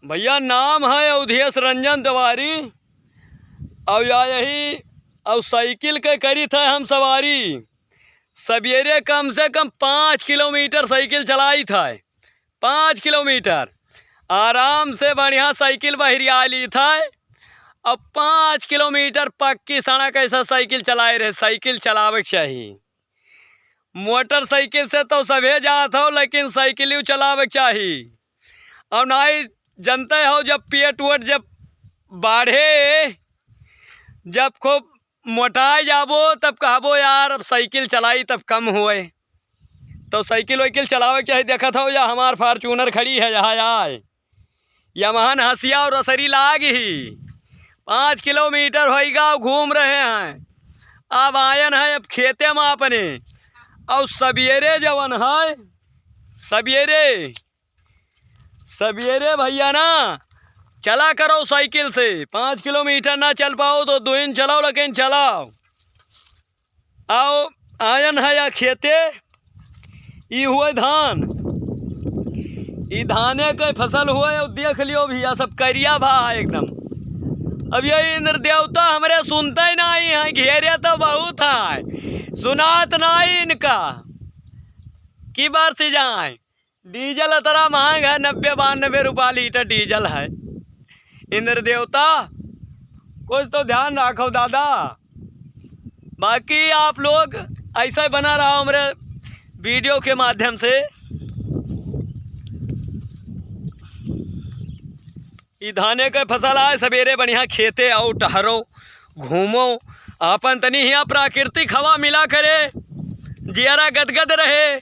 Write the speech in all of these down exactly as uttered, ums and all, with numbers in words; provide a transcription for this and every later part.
भइया, नाम है अवधेश रंजन तिवारी। अउ या यही, अउ साइकिल के करित है हम सवारी। सबेरे कम से कम पाँच किलोमीटर साइकिल चलाइत है, पाँच किलोमीटर आराम से बढ़िया साइकिल बहिरिया लीत है। अब पाँच किलोमीटर पक्की सड़क ऐसा साइकिल चलाए रहे, साइकिल चलावे के चाही। मोटरसाइकिल से तो सभे जात हो, लेकिन साइकिल चलावे के चाही। और नाई जनते हो, जब पेट वेट जब बाढ़े, जब खूब मोटाए जाबो, तब कहबो, "यार, अब साइकिल चलाई तब कम होए।" तो साइकिल वाइकिल चलावे के चाही। देखत हो, या हमार Fortuner खड़ी है, यहाँ आए, या महन हंसिया और रसरी लाग ही, पाँच किलोमीटर होइगा, घूम रहे हैं। अब आयन है, अब खेते में अपने, और सबेरे जवन है, सबेरे सबेरे भइया ना चला करो साइकिल से, पाँच किलोमीटर ना चल पाओ तो दुइन चलाओ, लेकिन चलाओ। आओ, आयन है या खेते, ई हुए धान, ई धाने के फसल हुए, और देख लियो भइया, सब करिया भा है एकदम। अब ये इंद्र देवता हमरे सुनते नहीं है, घेरे तो बहुत है, सुनात नहीं इनका कि बरस जाए। डीजल अतरा महंग है, नब्बे बानबे रुपया लीटर डीजल है। इंद्र देवता, कुछ तो ध्यान राखो दादा। बाकी आप लोग ऐसा ही बना रहा हमरे वीडियो के माध्यम से। ई धाने के फसल आए, सबेरे बढ़िया खेते आओ, टहरो, घूमो, आपन तनी हियाँ प्राकृतिक हवा मिला करे, जियरा गदगद रहे।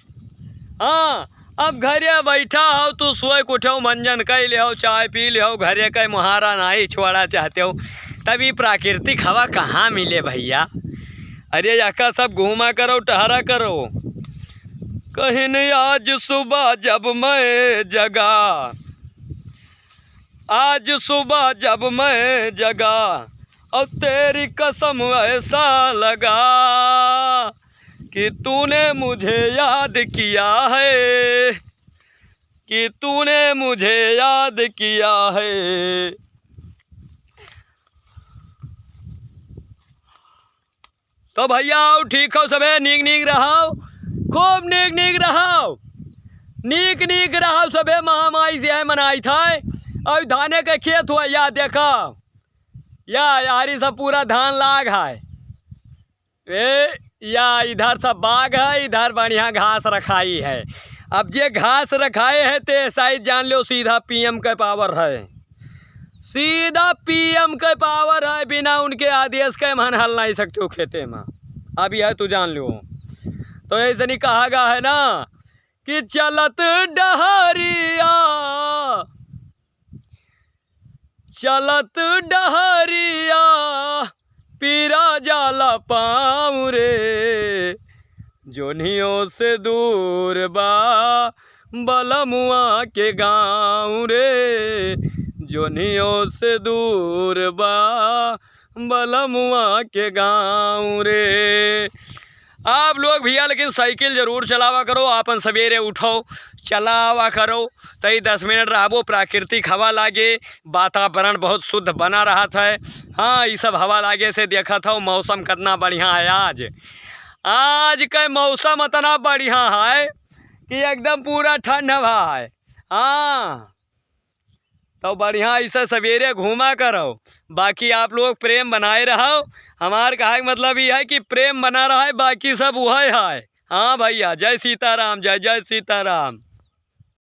हाँ, अब घरे बैठा हो, तू सोए के उठो, मंजन कइ लेहो, चाय पी लेहो, घरे के मुहारा नाई छोड़ा चाहते हो, तब ई प्राकृतिक हवा कहाँ मिले भइया? अरे, यका सब घूमा करो, टहरा करो। कहिन आज सुबह जब मैं जगा, आज सुबह जब मैं जगा और तेरी कसम ऐसा लगा कि तूने मुझे याद किया है, कि तूने मुझे याद किया है। तो भइया, आओ, ठीक हो सबे, नीक नीक रहो, खूब नीक नीक रहो, नीक नीक रहो सबे। महामाई से है मनाई था, और धाने के खेत हुआ, या देखो, या यारी सब पूरा धान लाग है। ए, या इधर सब बाग है, इधर बढ़िया घास रखाई है। अब जे घास रखाए है, ते शायद जान लो सीधा पीएम के पावर है। सीधा पीएम के पावर है, बिना उनके आदेश के मन हल नहीं सकते हो खेते में। अब यह तू जान लो। तो ऐसे नहीं कहा गया है ना कि चलत डहरिया, चलत डहरिया पीरा जाला पाँव रे, जोनियों से दूर बा बलमुआ के गाँव रे, जोनियों से दूर बा बलमुआ के गाँव रे। आप लोग भइया लेकिन साइकिल जरूर चलावा करो, आपन सबेरे उठो, चलावा करो, तई दस मिनट रहबो, प्राकृतिक हवा लागे, वातावरण बहुत शुद्ध बना रहत है। हाँ, ई सब हवा लागे से देखत हो मौसम कितना बढ़िया है आज। आज के मौसम इतना बढ़िया है कि एकदम पूरा ठंड हवा है। हाँ, तो बढ़िया ऐसे सबेरे घूमा करो। बाकी आप लोग प्रेम बनाए रहो। हमार कहे के मतलब ई है कि प्रेम बना रहे, बाकी सब वही है। हाँ भइया, जय सीताराम, जय जय सीताराम।